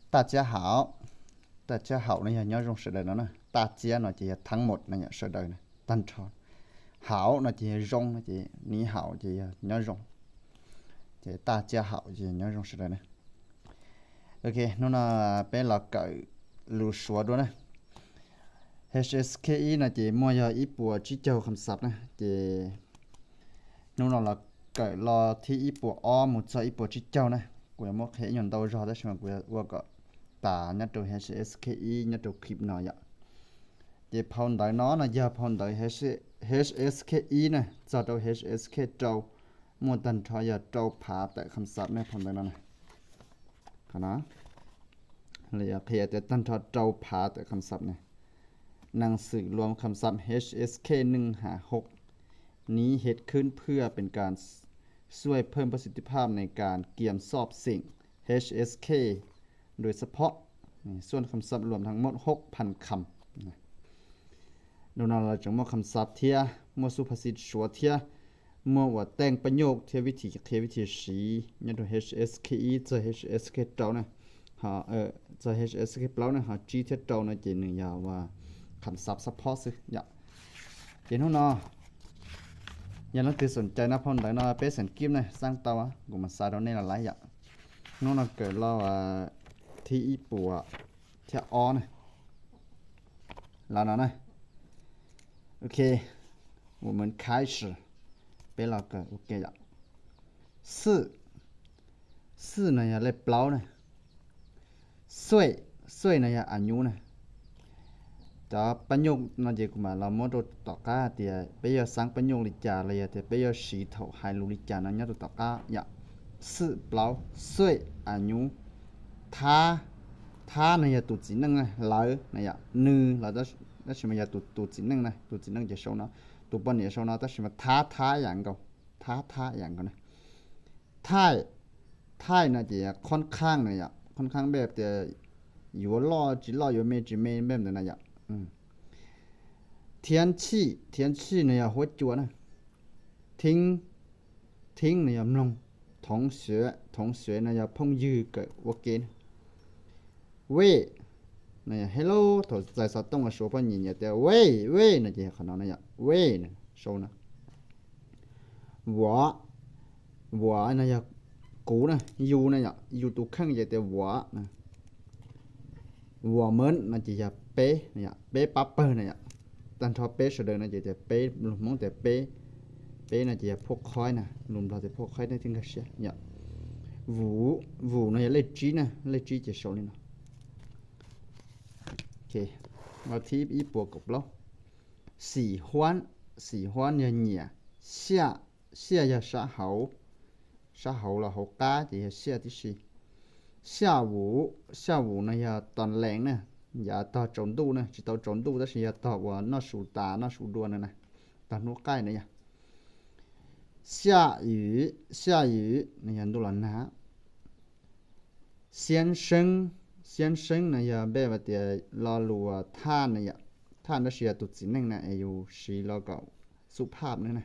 大家好, 大家好 no yog nyob zoo sawv daws no na. 大家 no ces yog ทั้งหมด no yog sawv daws na, tag nrho. 好 no ces yog zoo no ces 你好 ces yog nyob zoo. Ces 大家好 ces yog nyob zoo sawv daws na. Ok, hnub no peb los kawm lus Suav dua na. H S K ib no ces muaj yog ib puas tsib caug kham xav na, ces hnub no los kawm los thib ib puas ob mus txog ib puas tsib caug na. Kuv yuav muab qhia ib nyuag ntau zog tab sis mas kuv yuav ua kom tas nyob rau H S K ib nyob rau clip no yom. Ces phau ntawv no no yog phau ntawv H S K ib na txog rau H S K rau, muaj tag nrho yog rau phav tawm kham xav na phau ntawv no na. Qhov no qhia tias tag nrho rau phav tawm kham xav na. หนังสือรวมคำศัพท์ H S K หนึ่งหาหก นี้เฮ็ดขึ้นเพื่อเป็นการช่วยเพิ่มประสิทธิภาพในการเตรียมสอบเสิ่ง H S K โดยเฉพาะ ส่วนคำศัพท์รวมทั้งหมดหกพันคำ. Ntu no lawv tseem muaj kham xav thiab, muaj สุภาษิต Suav thiab, muaj uas แต่งประโยค thiab วิธี qhia วิธี siv nyob rau H S K ib txog H S K rau na, txog H S K plaub na, ho tsib thiab rau no ces nws yog uas kham xav xab phob xwb yom. Ces hnub no yog leej twg xoom cai no phau ntawv no peb xeem kib na xaab tau, kuv mam xa rau nej los laib yom. Hnub no kawm lo thib ib puas thiab ob na, los no na. Ok, 我们开始, peb los kawm ua ke yom. 四, 四 no yog lej plaub na. 岁, 岁 no yog a nyub na. Cov pab nyuj no ces kuv mam los muab rau tom qab hais tias peb yuav xaab pab nyuj li cas los yog tias peb yuav siv thaum hais lus li cas no nyob rau tom qab yom. 四 plaub, 岁 a nyub, 他, 他 no yog tus txiv neej na, lawv na yom, nws los tab sis mas yog tus txiv neej na, tus txiv neej ces sau no, tus poj niam sau no tab sis mas 他, 他 yam nkaus, 他, 他 yam nkaus na. 太, 太 no ces ค่อนข้าง na yom, ค่อนข้าง npe tias yuav loj tsis loj yuav me tsis me npe ntawd na yom. 天气, 天气 no yog huab cua na. 听, 听 no yog mloog. 同学, 同学 no yog phooj ywg kawm ua ke na. 喂 no yog hello, thaum txais xov tooj los Suav poj niam nyiam tias 喂, 喂 no ces qhov no na yom, 喂 sau no. 我, 我 no yog kuv na, yus na yom, yus tus kheej ces tias 我 na. 我们 no ces yog peb, peb pab pawg na yom. Tag nrho peb sawv daws no ces tias peb, lus Hmoob tias peb, peb no ces yog พวกข้อย na, lus Nplog tias พวกข้อย nej thiaj nkag siab yom. 五, 五 no yog lej tsib na, lej tsib ces sau li no. Los thib ib puas kaum plaub. 喜欢, 喜欢 yog nyiam. 下, 下 yog sab hauv, sab hauv los hauv qab ces yog 下 tib si. 下午, 下午 no yog tos lees na, yav tog tsaus ntuj na, tsis tau tsaus ntuj tab sis yog tog uas noj su tas noj su dua na na, tog hnub qaij na yom. 下雨, 下雨 no yog ntuj los nag. 先生, 先生 no yog npe tias lo lus thaj na yom, thaj tab sis yog tus txiv neej na es yus siv los kom สุภาพ na na.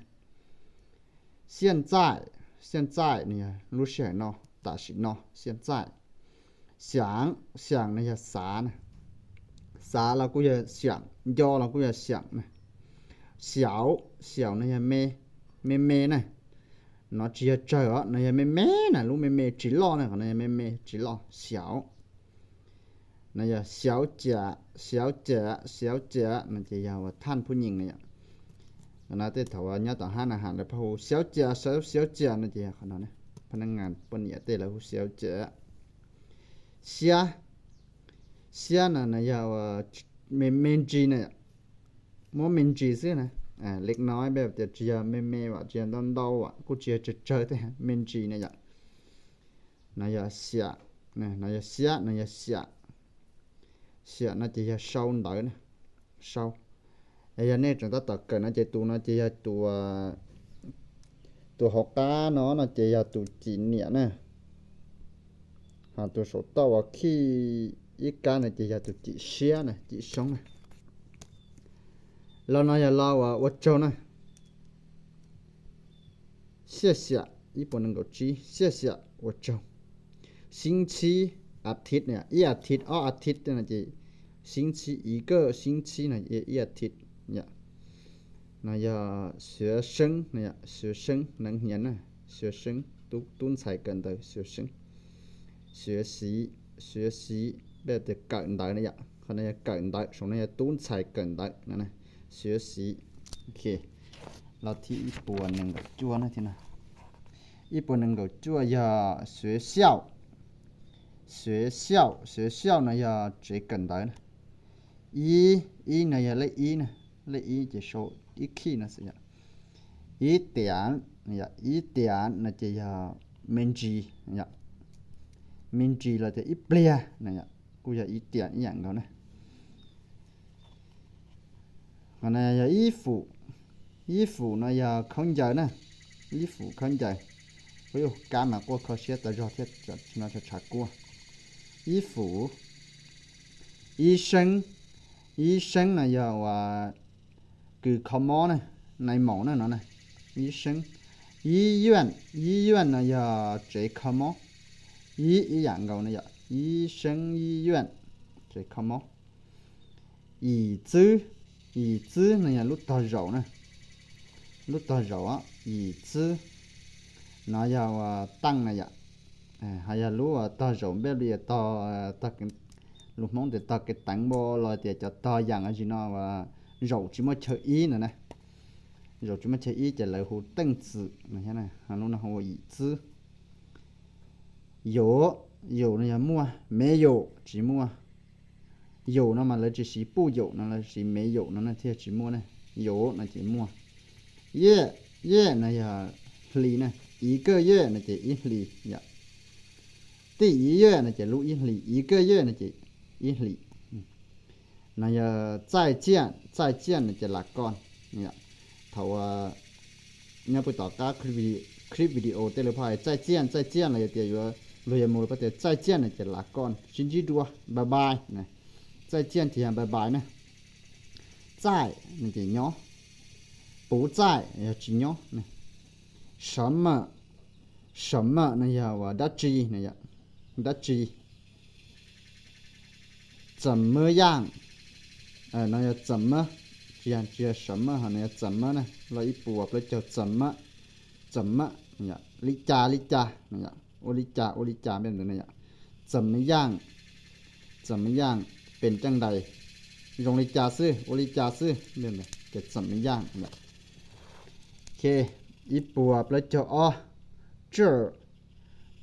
现在, 现在 no yog lub sij hawm no, tam sim no, 现在. 想, 想 no yog xav na, xav los kuj yog 想, nco los kuj yog 想 na. 小, 小 no yog me, me me na. No tsis yog tsawg os, no yog me me na, lub me me tsis loj na, qhov no yog me me tsis loj, 小. No yog 小姐, 小姐, 小姐 no ces yog uas thaj phooj ywg na yom. No tej thaum nyob tom hab na has lawv pheej hu 小姐, 小姐 no ces yog qhov no, phab nab ngas poj niam tej lawv hu 小姐. 虾, 虾 no no yog me ntsis na, muab me ntsis xwb na. Leg no peb tias tsis yog me me vam, tsis yog ntau ntau vam, kuj tsis yog tsawg tsawg tej, me ntsis na yom. No yog 虾, no yog 虾, no yog 虾. 虾 no ces yog sau ntawv na, sau. Es yog nej tseem tab tom kawm no ces tus no ces yog tus, tus hauv qab no no ces yog tus cim niam na. Ho tus saum toj uas khij ib kab no ces yog tus cim siab na, cim soob na. Lo no yog lo uas ua tsaug na. 谢谢, ib puas nees nkaum tsib, 谢谢, ua tsaug. 星期, อาทิตย์ no yom, ib อาทิตย์, ob อาทิตย์ no ces 星期, 一个星期 no ib อาทิตย์ yom. No yog 学生 no yom, 学生 neeg hniav na, 学生 tub, tub ntxhais kawm ntawv, 学生. 学习, 学习 peb tias kawm ntawv no yom, qhov no yog kawm ntawv, saum no yog tub ntxhais kawm ntawv no na, 学习. Los thib ib puas nees nkaum cuaj na thiab no. Ib puas nees nkaum cuaj yog 学校, 学校, 学校 no yog tsev kawm ntawv na. Ib, ib no yog lej ib na, lej ib ces sau ib khij no xwb yom. 一点, yog 一点 no ces yog me ntsis, me ntsis los tias ib pliag no yom, kuj yog 一点 ib yam nkaus na. Qhov no yog 衣服, 衣服 no yog khaub ncaws na, 衣服 khaub ncaws. Ub, kab mas quaj kho siab tas zog thiab, tshav kuaj. 衣服, 医生, 医生 no yog uas kws kho mob na, nai maum na no na, 医生. 医院, 医院 no yog tsev kho mob, ib, ib yam nkaus no yom, 医生, 医院, tsev kho mob. 椅子, 椅子 no yog lub tog zaum na, lub tog zaum, 椅子 no yog uas taaj na yom. Ho yog lub uas tog zaum npej li tog, lus Hmoob tias tog kev teev npo los tias cov tog yam zim no uas zaum tsis muaj chaw ib ntawd na, zaum tsis muaj chaw ib ces lawv hu 凳子 no, lub no hu 椅子. 有, 有 no yog muaj, 没有 tsis muaj. 有 no mas lawv tsis siv 不有 no, lawv siv 没有 no na thiaj tsis muaj na. 有 no ces muaj. 月, 月 no yog hli na, 一个月 no ces ib hlis yom. 第一月 no ces lub ib hlis, 一个月 no ces ib hlis. No yog 再见, 再见 no ces las koj. Thaum nyob puag tom qab clip video tej lawv phaj hais 再见, 再见 los yog tias yuav luag yuav mus lawv phaj tias 再见 no ces las koj, sib ntsib dua, bye bye. 再见 ces yog bye bye na. 在 no ces nyob, 不在 yog tsis nyob. 什么, 什么 no yog uas dab tsi, dab tsi. 怎么样, no yog 怎么, tsis yog 什么, no yog 怎么 na, los ib puas plaub caug 怎么, 怎么, li cas li cas, ua li cas ua li cas npe ntawd na yom. 怎么样, 怎么样, pes ncaaj ntais, zoo li cas xwb, ua li cas xwb, ces 怎么样. Ib puas plaub caug ob, 这儿,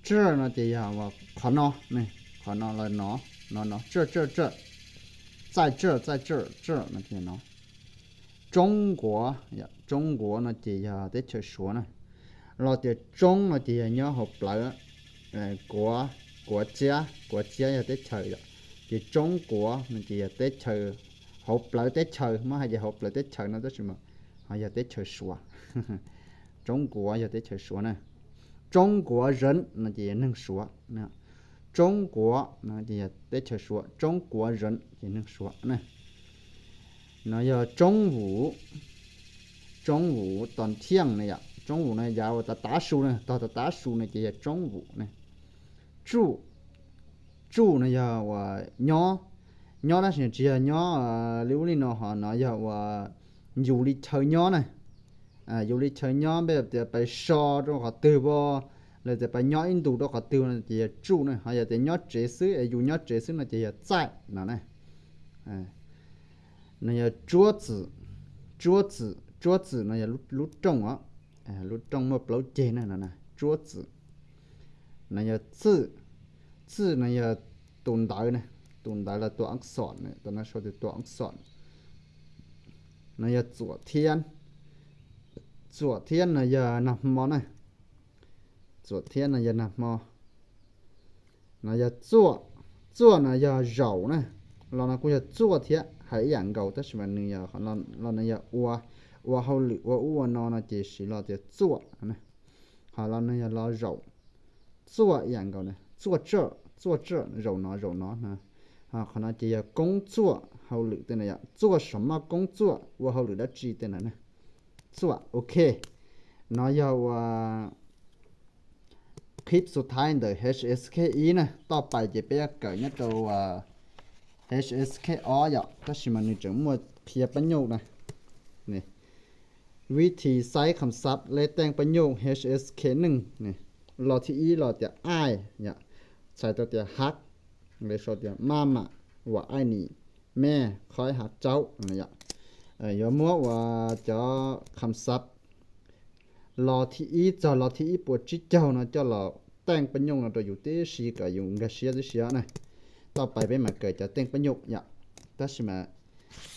这儿 no ces yog qhov no, qhov no los no, no no, 这儿, 这儿, 这儿, 在这儿, 在这儿, 这儿 no ces no. 中国, 中国 no ces yog teb chaws Suav na, los tias 中 no ces yog nyob hauv plawv, 国, 国家, 国家 yog teb chaws yom, ces 中国 no ces yog teb chaws, hauv plawv teb chaws, muab hais tias hauv plawv teb chaws no tab sis mas ho yog teb chaws Suav. 中国 yog teb chaws Suav na. 中国人 no ces yog neeg Suav. 中国 no ces yog teb chaws Suav, 中国人 ces neeg Suav na. No yog 中午, 中午 tog thiaj na yom, 中午 no yav uas tav tav su na, tog tav tav su na ces yog 中午 na. 住, 住 no yog uas nyob, nyob tab sis tsis yog nyob li ub li no, ho no yog uas yus li chaw nyob na. Yus li chaw nyob, npej tias pais so rau qhov twg, los tias pais nyob ib ntus rau qhov twg no ces yog 住 na, ho yog tias nyob tsev xwb es yus nyob tsev xwb no ces yog 在 no na. No yog 桌子, 桌子, 桌子 no yog lub rooj os, lub rooj muaj plaub ceg na no na, 桌子. No yog 字, 字 no yog tus ntawv na, tus ntawv los tus อักษร na, tam no sau tias tus อักษร. No yog 昨天, 昨天 no yog nag hmo na, 昨天 no yog nag hmo. No yog 坐, 坐 no yog zaum na, los no kuj yog 坐 thiab, hais ib yam nkaus tab sis mas nws yog, los no yog ua, ua hauj lwm ua ub ua no no ces siv los tias 坐 na. Ho los no yog los zaum, 坐 ib yam nkaus na, 坐这儿, 坐这儿, zaum no zaum no na. Ho qhov no ces yog 工作 hauj lwm tej no yom, 做什么工作 ua hauj lwm dab tsi tej no na. 坐, ok. No yog ua clip xu thaiv ntawm H S K ib na, toj pais ces peb yuav kawm nyob rau H S K ob yom, tab sis mas nws tseem muaj qhia pab nyuj na. Vib thi xaib kham xav lej teej pab nyuj H S K neej, lo thib ib los tias ai yom, txhais tau tias hab, lej sau tias mama, ua ai nis, me, qhov hav tsaub yom. Yuav muab ua cov kham xav lo thib ib txog lo thib ib puas tsib caug no coj los teej pab nyuj no rau yus tib si kom yus nkag siab tib si na. Toj pais peb mam kawm cov teej pab nyuj yom. Tab sis mas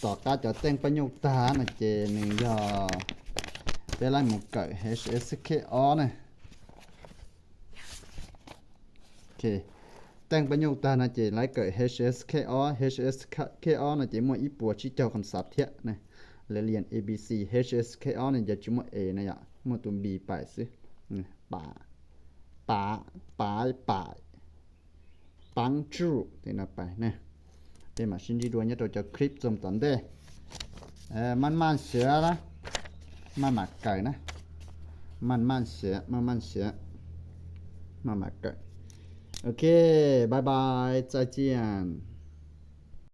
tom qab cov teej pab nyuj tag no ces nws yog peb laib mus kawm H S K ob na. Teej pab nyuj tag no ces laib kawm H S K ob, H S K ob no ces muaj ib puas tsib caug kham xav thiab na. Lawv lias A B C, H S K ob no ces tsis muaj A na yom, muaj tus B pais xwb. Pab, pab, pab, pab tsuj tej no pais na. Peb mam sib ntsib dua nyob rau cov clip txoos tom ntej. Maj maj xav, maj mam kawm na. Maj maj xav, maj maj xav, maj mam kawm. Ok, bye bye, 再见.